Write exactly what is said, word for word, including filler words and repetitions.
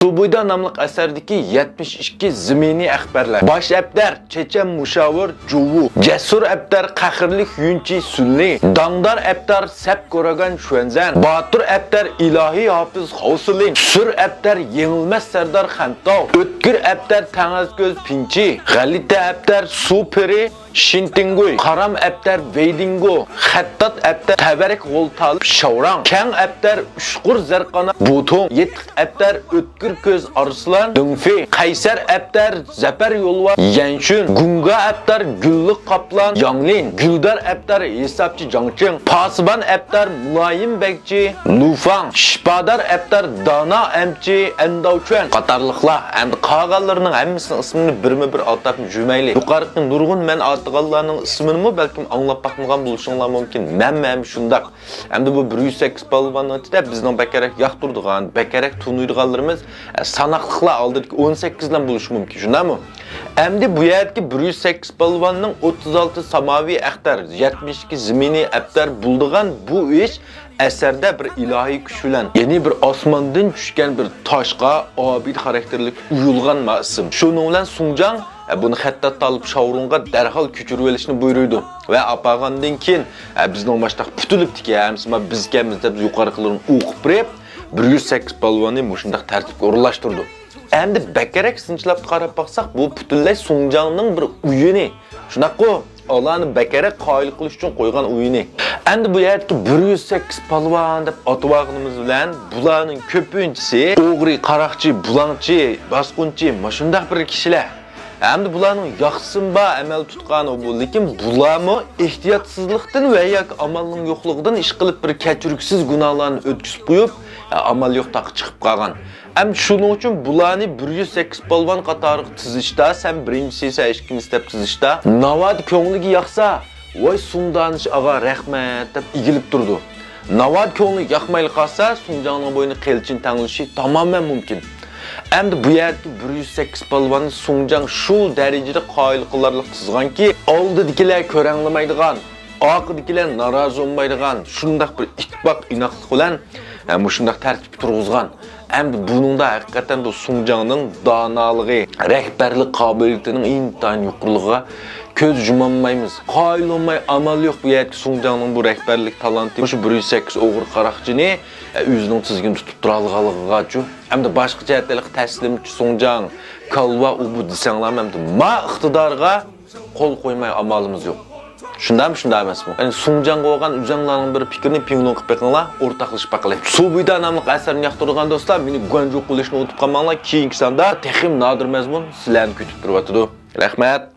سۇ بويىدا ناملىق ئەسەردىكى يەتمىش ئىككى زېمىنىي ئەخبەرلەر. باش ئەپتەر چېچەن مۇشاۋىر جۇۋۇ، جەسۇر ئەپتەر قەھرلىك يۈنچى سۈنلى، داڭدار ئەپتەر سەپ كوراگان شۈەنزەن، باتۇر ئەپتەر ئىلاھىي ھاپىز خاۋسىلىن، سۈر ئەپتەر يېڭىلمەس سەردار خەنتاۋ، ئۆتكۈر ئەپتەر تەڭەزكۆز پىنچى، غەلىتە ئەپتەر سۇ پىرى شىنتىڭگۇي، قارام ئەپتەر ۋېيدىڭگو، خەتتات ئەپتەر تەۋەرىك غول تالىپ شاۋراڭ، كەڭ ئەپتەر ئۇچقۇر زەرقانات بۇتۇڭ، يېتىق ئەپتەر ئۆتكۈر كۆز ئارسلان دېڭفېي، قەيسەر ئەپتەر زەپەر يولۋاس يەنشۈن، گۇڭگا ئەپتەر گۈللۈك قاپلان ياڭلىن، گۈلدار ئەپتەر ھېسابچى جاڭچىڭ، پاسىبان ئەپتەر مۇلايىم بەگچى لۇفاڭ، شىپادار ئەپتەر دانا ئەمچى ئەنداۋچۈەن قاتارلىقلار. ئەمدى قالغانلىرىنىڭ ھەممىسىنىڭ ئىسمىنى بىرمۇ بىر ئاتاپ يۈرمەيلى. يۇقىرىقى نۇرغۇن مەن ئاتىغانلارنىڭ ئىسمىنىمۇ بەلكىم ئاڭلاپ باقمىغان بولۇشۇڭلار مۇمكىن. مەنمۇ ھەم شۇنداق. ئەمدى بۇ بىر يۈز سەككىز پالۋاننىڭ ئىچىدە بىزنىڭ بەكرەك ياقتۇرىدىغان، بەكرەك تونۇيدىغانلىرىمىز، ئە، ساناقلىقلار ئالدىدىكى ئون سەككىزلەن بولۇشى مۇمكىن، شۇنداقمۇ؟ ئەمدى بۇ يەردىكى بىر يۈز سەككىز پالۋاننىڭ ئوتتۇز ئالتە ساماۋى ئەختەر، يەتمىش ئىككى زېمىنىي ئەپتەر بولىدىغان بۇ ئىش ئەسەردە بىر ئىلاھىي كۈچ بىلەن، يەنى بىر ئاسماندىن چۈشكەن بىر تاشقا ئابىد خاراكتېرلىك ئويۇلغان مۇ ئىسىم. شۇنىڭ بىلەن سۇڭجاڭ، ئە، بۇنى خەتتات تالىپ شاۋرۇنغا دەرھال كۆچۈرۈۋېلىشنى بۇيرۇيدۇ. ۋە ئاپارغاندىن كېيىن، ئە، بىزنىڭ ماشتاق پۈتۈلۈپتىكەن، ھەممىسى ما بىزكەنمىز دەپ يۇقىرىقىلىرىنى ئوقۇپ بېرىپ، بىر يۈز سەككىز پالۋاننى مۇشۇنداق تەرتىپكە ئورۇنلاشتۇرىدۇ. ئەمدى بەكرەك سىنچىلاپ قاراپ باقساق، بۇ پۈتۈنلەي سۇڭجاڭنىڭ بىر ئويۇنى. شۇنداققۇ؟ ئۇلارنى بەكرەك قايىل قىلىش ئۈچۈن قويغان ئويۇنى. ئەمدى بۇ يەردىكى بىر يۈز سەككىز پالۋان دەپ ئاتىۋالغىنىمىز بىلەن بۇلارنىڭ كۆپىنچىسى ئوغرى، قاراقچى، بۇلاڭچى، باسقۇنچى، مۇشۇنداق بىر كىشىلەر. ئەمدى بۇلارنىڭ ياخشىسىمۇ بار ئەمەل تۇتقان بۇ، لېكىن بۇلارمۇ ئېھتىياتسىزلىقتىن ۋە ياكى ئامالنىڭ يوقلۇقىدىن ئىش قىلىپ بىر كەچۈرۈكسىز گۇناھلارنى ئۆتكۈزۈپ قويۇپ، ئامال يوق تاققا چىقىپ قالغان. ئەمدى شۇنىڭ ئۈچۈن بۇلارنى بىر يۈز سەككىز پالۋان قاتارىغا تىزىشتا، سەن بىرىنچىسى، سەن ئىككىنچىسى دەپ تىزىشتا، ناۋادا كۆڭلىگە ياقسا، ۋاي سۇڭدانىش ئاغا رەھمەت دەپ ئېگىلىپ تۇرىدۇ. ناۋادا كۆڭلىگە ياقمايلا قالسا، سۇڭجاڭنىڭ بوينىغا قىلىچىنى تەڭلىشى تامامەن مۇمكىن. ئەمدى بۇ يەردىكى بىر يۈز سەككىز پالۋاننى سۇڭجاڭ شۇ دەرىجىدە قايىل قىلارلىق تىزغانكى، ئالدىدىكىلەر كۆرەڭلىمەيدىغان، ئارقىدىكىلەر نارازى بولمايدىغان شۇنداق بىر ئىتتىپاق، ئىناقلىق بىلەن، ھە، مۇشۇنداق تەرتىپكە تۇرغۇزغان. ئەمدى بۇنىڭدا ھەقىقەتەن بۇ سۇڭجاڭنىڭ دانالىقى، رەھبەرلىك قابىلىيىتىنىڭ ئىنتايىن يۇقىرىلىقىغا كۆز يۇمالمايمىز. قايىل بولماي ئامال يوق، بۇ يەردىكى سۇڭجاڭنىڭ بۇ رەھبەرلىك تالانتى، مۇشۇ بىر يۈز سەككىز ئوغرى قاراقچىنى، ئە، ئۆزىنىڭ تىزگىنىدە تۇتۇپ تۇرالىغانلىقىغاچۇ. ئەمدى باشقىچە ئەتەلىق تەسلىمچى سۇڭجاڭ، كالۋا ئۇ بۇ دېسەڭلارمۇ، ئەمدى ما ئىقتىدارغا قول قويماي ئامالىمىز يوق. شۇنداقمۇ، شۇنداق ئەمەسمۇ؟ يەنى سۇڭجاڭغا بولغان ئۆزۈڭلارنىڭ بىر پىكرىنى پىڭلۇڭ قىلىپ بېقىڭلار، ئورتاقلىشىپ باقىلى. سۇ بويىدا ناملىق ئەسەرنى ياقتۇرىدىغان دوستلار، مېنى گۇەنجۇ قىلىشنى ئۇنتۇپ قالماڭلار، كېيىنكى ساندا تېخىمۇ نادىر مەزمۇن سىلەرنى كۈتۈپ تۇرۇۋاتىدۇ. رەھمەت.